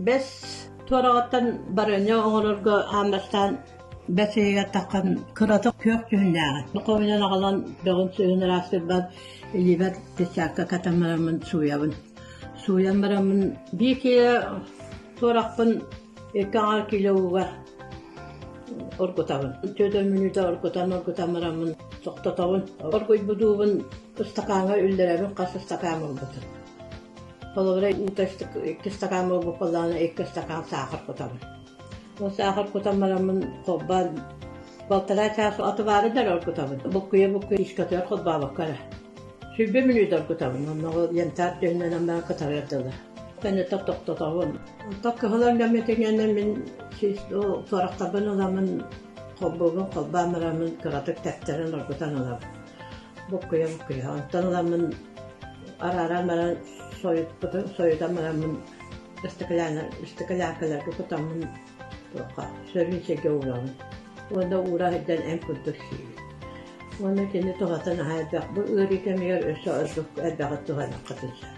Бэс туораҕыттан барыанньа оҥорорго аан бастаан бэс ыйыгар таххан кырата күөх дьүһүннээҕэ. Хомуйан аҕалан бөҕүн сыыһын ыраастырбат илиибэр перчатка катан бараммын сууйабын. Сууйан бараммын биир киилэ туорахпын икки аҥаар киилэ ууга оргутабын. Түөрт мүнүүтэ оргутан оргутан бараммын тохтотобун. Оргуйбут уубун ыстакааҥҥа үллэрэбин хас ыстакаан буолбутун. Холобура, уута икки ыстакаан буолбут буоллаҕына, икки ыстакаан саахар кутабын. Ол саахар кутан бараммын холбоон балтараа чаас отубаары да эрэ оргутабын. Буккуйа-буккуйа искэтигэр холбообокко эрэ. 20 мүнүүтэ оргутабын. Онно ол янтарь түһүнэн баран кытарыар дылы. Кэнниттэн тохтотобун. Онтон кыһыл өҥнөммүтүнэн мин туорахтарбын ыламмын холбуубун холбоон бараммын кыратык тэптэрэн оргутан ылабын. Буккуйа-буккуйа. Онтон ыламмын арааран баран сойуппутун сойутан бараммын ыстакылаакаларга кутаммын туохха сөрүүн сиргэ уурабын. Уонна уура сылдьан эн курдук сиибин. Уонна кини туһата наһаа элбэх. Бу ыарыы кэмигэр өссө ордук элбэҕи туһаныаххытын сөп.